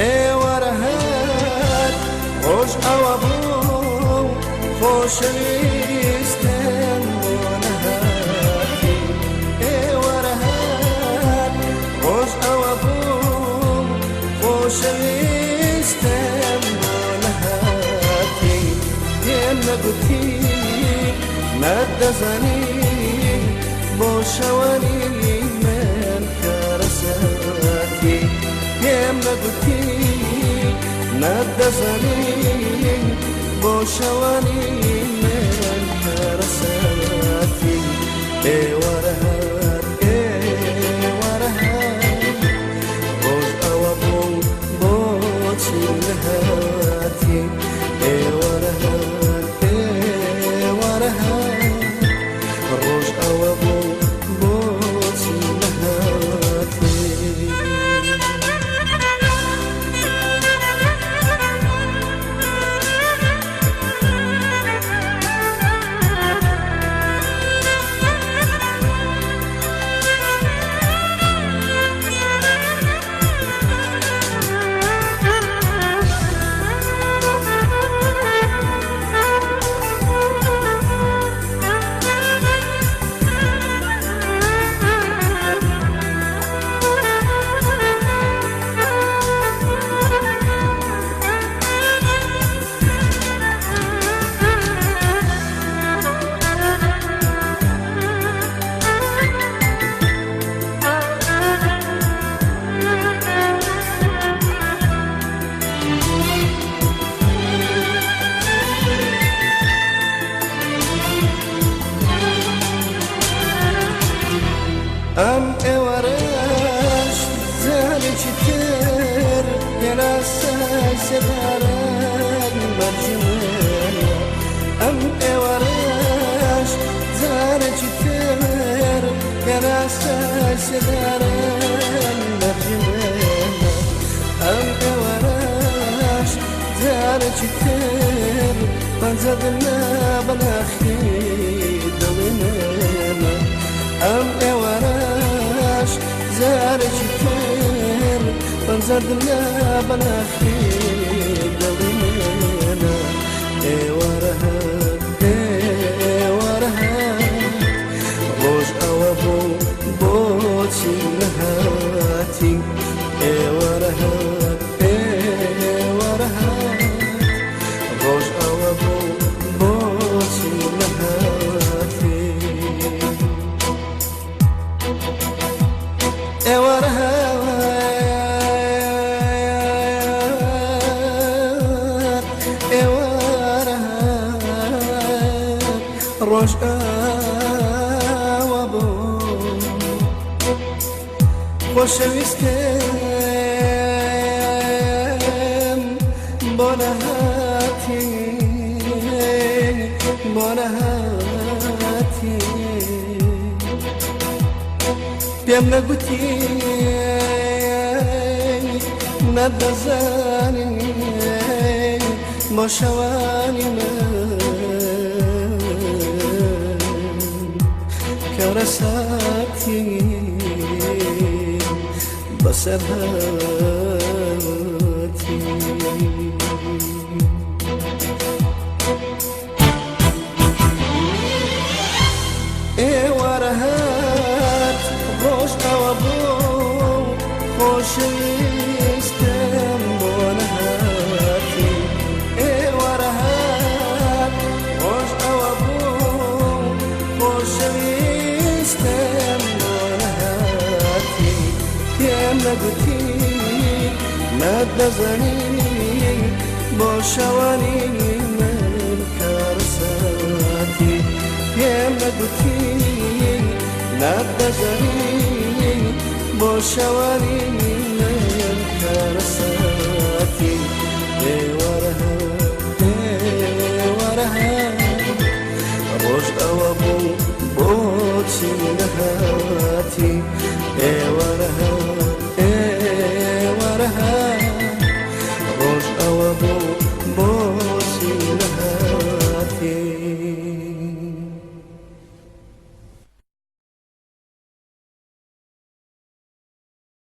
ئێوارە هات ڕۆژ ئاوا بوو خۆشەویستم بۆ نەهاتی. ئێوارە هات ڕۆژ ئاوا بوو خۆشەویستم بۆ نەهاتی. پێم نەگوتی نەتدەزانی بۆ شەوانی من کارەساتی. پێم نەگوتی نەتدەزانی بۆ شەوانی من کارەساتی. ئێوارە هات ئێوارە هات ڕۆژ ئەوە بوو بۆچی نەهاتی. ئێوارە هات ئێوارە هات ڕۆژ ئەوە بوو بۆچی نەهاتی. ئەم ئێوارەش جارێکی تر پێناسەی سێدارەی مەرگی منە. ئەم ئێوارەش جارێکی تر پێناسەی سێدارەی مەرگی منە. ئەم ئێوارەش جارێکی تر پەنجە دنا بە ناخی دڵی منە. ئەم ئێوارەش جارێکی تر پەنجە دنا بە ناخی دڵی منە. ئێوارە هات ئێوارە هات ڕۆژ ئەوە بوو بۆچی نەهاتی. ئێوارە هات ئێوارە هات ڕۆژ ئەوە بوو بۆچی نەهاتی. ئێوارە هات ئێوارە هات ڕۆژ ئاوا بوو خۆشەویستم بۆ نەهاتی بۆ نەهاتی. پێم نەگوتی نەدەزانی بۆ شەوانی من کارەساتی بەسەر هاتی. ئێوارە هات ڕۆژ ئەوە بوو خۆشەویستم بۆ نەهاتی. ئێوارە هات ڕۆژ ئەوە بوو خۆشەویستم بۆ نەهاتی. پێم نەگوتی نەتدەزانی بۆ شەوانی من کارەساتی. پێم نەگوتی نەتدەزانی بۆ شەوانی